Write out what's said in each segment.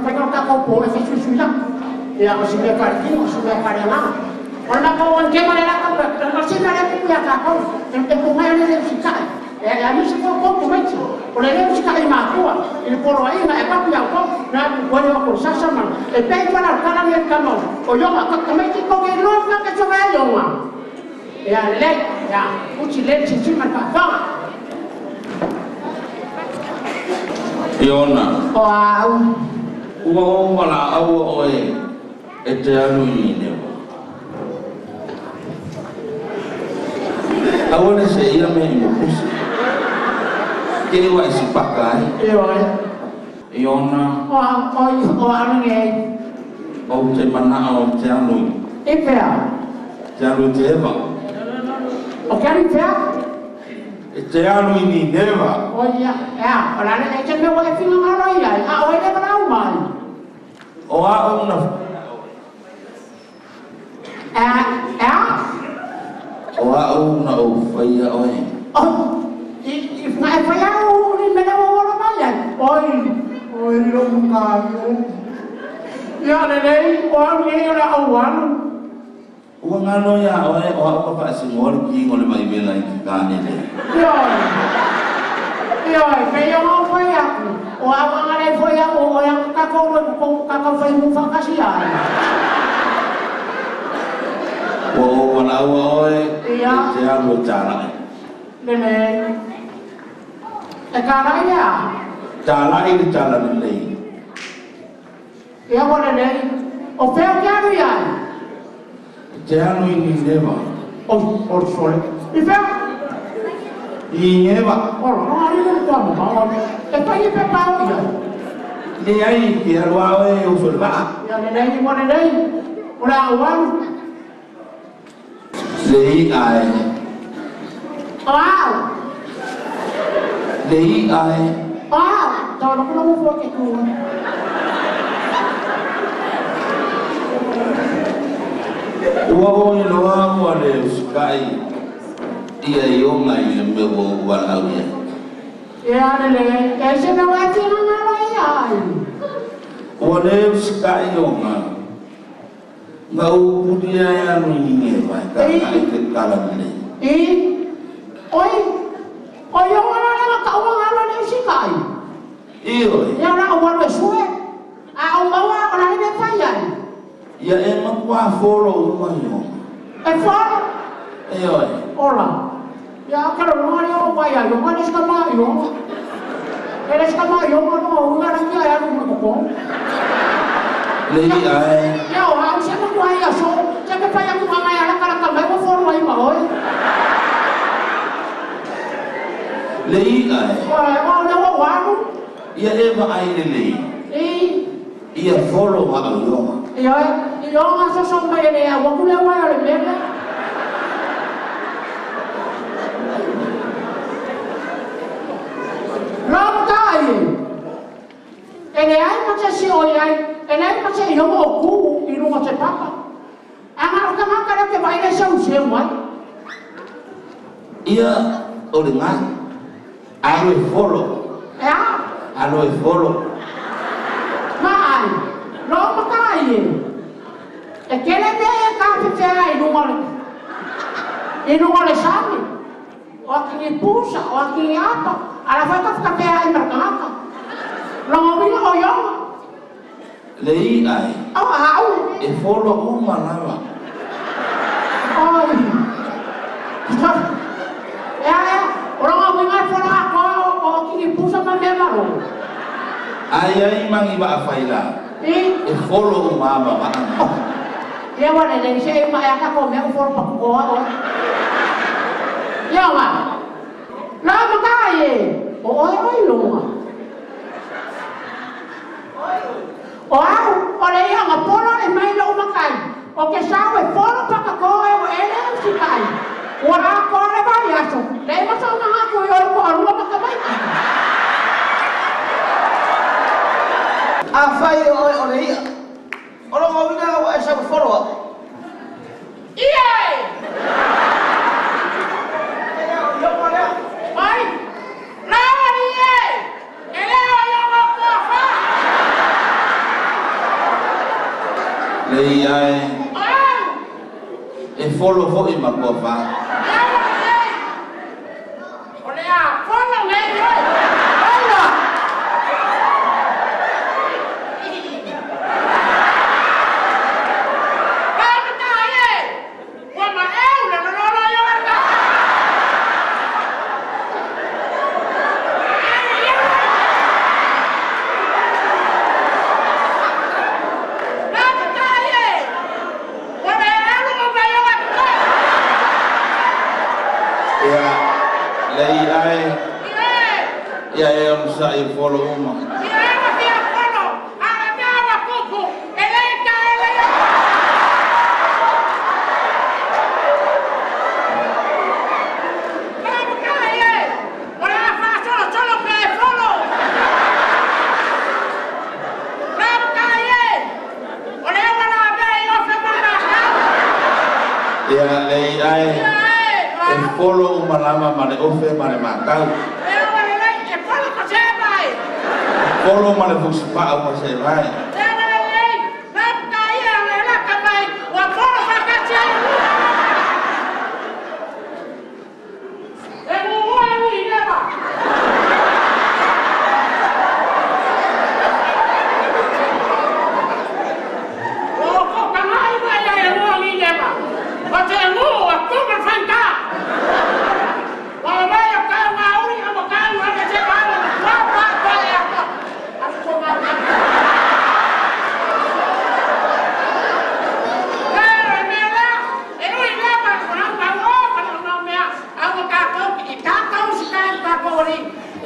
fai o takou po e fesuisuia. Ia, o si mea faletino, o si mea faleagaga. O le matou anitema le la tau, o si mea lea tupu ia tatou, e pugai o le le usitai. E aemaise foi o tou tamaiti, o le lē usitai i matua i le poloaiga e avatu ia outou, na ua le o sasa ma e pei foi la tala le tama o ioga tamaiti tou te iloa ka ke soga ioga. Ia lelei, ia uti le silasila ma le faafofoga. Iona. O au. Ua ou valaau oe e te alu i Ninewa. Aua le seia mea i mokusi. Ke ua e sipaka ai. Ioe. Iona. O au, o au lenei. Ou te manao te alu i. I fea? Te alu i te eva. O ke alu i fea? E te alu i Ninewa. O ia, ea, o la le e te mea ua e finagalo i ai, a o e le valaau mai. O au na. Ea, ea? O au na ou faia oe. O, i na e fai au ni mele ua olo mai ai. Oi, oi, lo mukai e. Ia lelei, o au nei o le au alu. Ua ngalo ia oe o au ka faasinoa le kigo le vaivela i ke kānele. Ioe, ioe, pe ia ngau fai aku. O au anga le foi au o ia kakou lo ko kakou fai mu whakasi ai. Ua ou valaua oe Ia. E te alu e tālai. Lelei. E kālai lea. Tālai le tala lelei. Ia ua lelei. O fea o ke alu iai? E te alu i Ninewa. O, o sole. I fea? Ninewa. O, no ali le kua mo. E pai i pepa o ia. Le ai ke alu a oe o uso le vaa. Ia lelei, ua lelei. O le au alu. Le i ae. O au. Le i ae. O au. Tau no kula mo fua ke tua. Ua ou iloa ua le usikai ia ioga i le mea ua ou valaau i ai. Ia lelei. E se mea ua e finagalo i ai. Ua le usikai ioga. Na ou pulia e alu i Ninewa e kālai ke tala lelei. I. Oi. O ioga la le ka ua ngalo le usikai. Ioe. Ia la au alu e sue. A o maua o la le mea fai ai. Ia e matua folo uma ioga. E folo? Ioe. Ola. Ia ka lo longa le o mai ai ioga le ska ma ioga. E le ska ma ioga no unga la kia e alu ma koko. Le i ae. Ia o au se matua ia so. Se me fai aku nga mai ala kala ka mai o folo ai ma oi. Le i ae. Oe, o le o walu. Ia e va ai le lei. I. Ia folo wa au ioga. Ioe, ioga so so mai le au aku le wai o le mele. Lama tai. E le ai ma te si oi ai, e le ai ma te ioga o ku i lunga te papa. Anga o tangata le te vai le seu seu mai. Ia o le ngā. Alu e folo. E a? Alu e folo. Ma ai. Lo makai e. E kele mea e ka whiwhea i lunga le. I lunga le sami. O a kingi pusa, o a kingi apa. Ala whai ka whakapea i marakangaka. Longa winga o ioga. Le i ai. O au. E folo uma lava. Oi. E a e. O longa winga e folo a koa o kingi pusa ma mea maro. Ai ai mangi wa awhai la. I. E folo uma ama wa. Ia wa le le se e ma e aka ko mea o folo paku koa o. Ia wa. La makai e. O oi oi longa. O au, o le ia nga polo e mai lo makai. O ke sau e polo pakakoa e o ele o sikai. Ua a koa le vai aso. Le ma sa nga ko i oro ko alua makamai. A whai o oe o le ia. O longa wina ua e sau folo au. Ia e! Ai! La i e! E le o ioga koa wha! Le ia e folo foi ma kofa. O le a folo nei oi. Folo. Ia e on sa i folo uma. Ia e wa fia folo, a le mea wa kuku, e le ta e le. Kamu ka e, o le a fa solo solo pe e folo. Kamu ka e, o le wa la mea i ofe mana kau. Ia le ai Ia e, e folo uma lama ma le ofe ma le makau. E wa le le, e folo ko se mai. Folo ma le fusipa au ma se vai.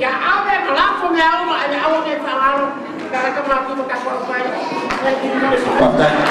Ia ave ma lafo mea uma e me aua nei faalalo. Ka maki ma ka mai. Patai.